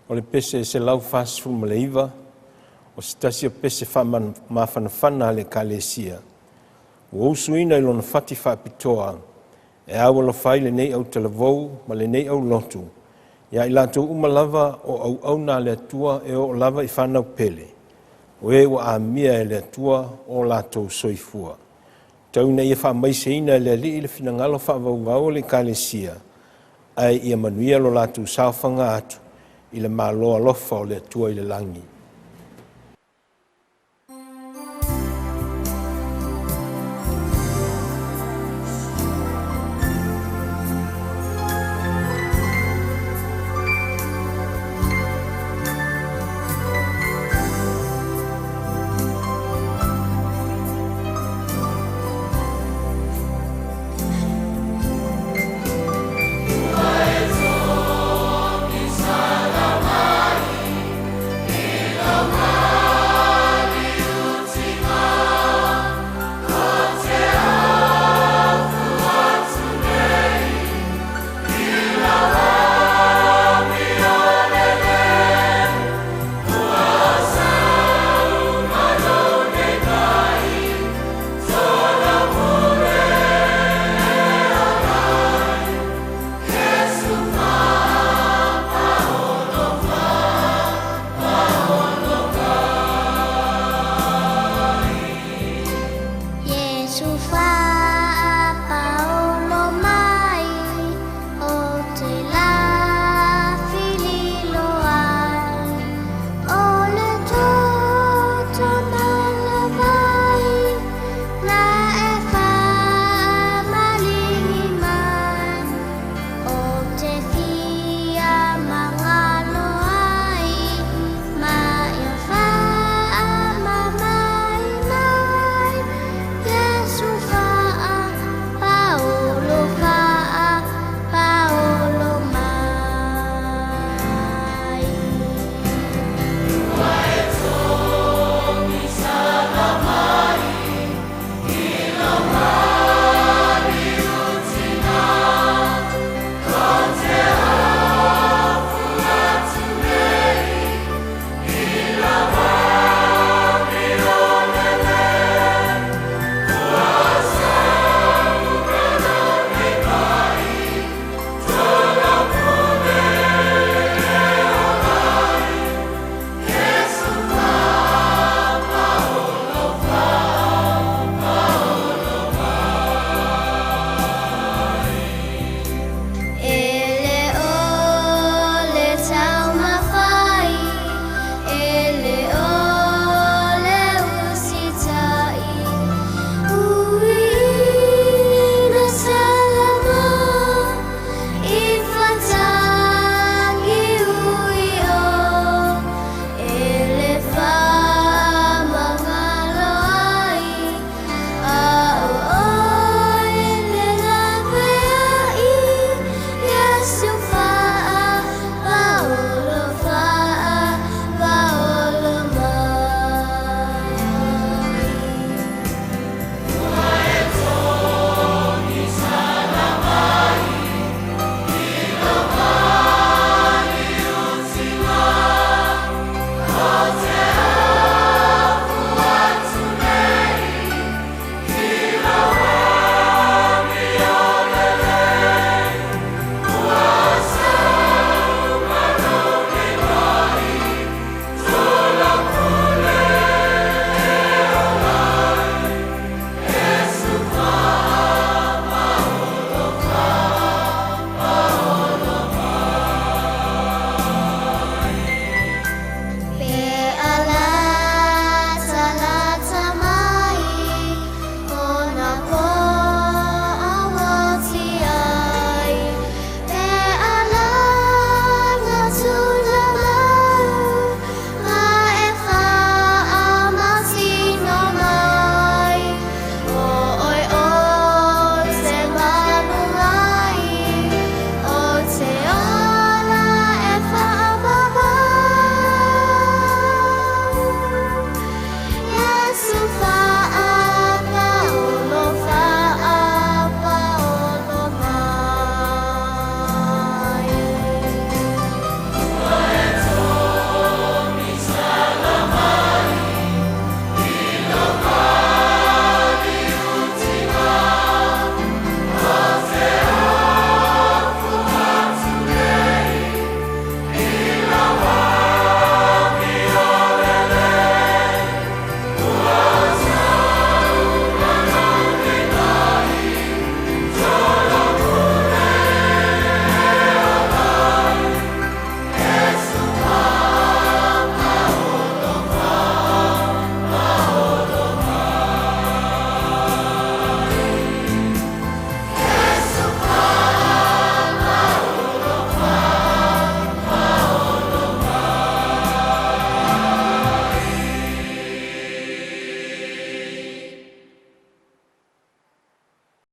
O le pese 149, o se tasi o pese faamafanafana a le Ekalesia, ua usuina i lona fati faapitoa e au alofa ai lenei autalavou ma lenei aulotu ia i latou uma lava o auauna a le Atua e oo lava i fanau pele, o e ua amia e le Atua o latou soifua. Tau ina ia faamaiseina e le Alii le finagalo faavauvau o le Ekalesia, ae ia manuia lo latou saofaga atu i le Malo alofa o le Atua i le lagi.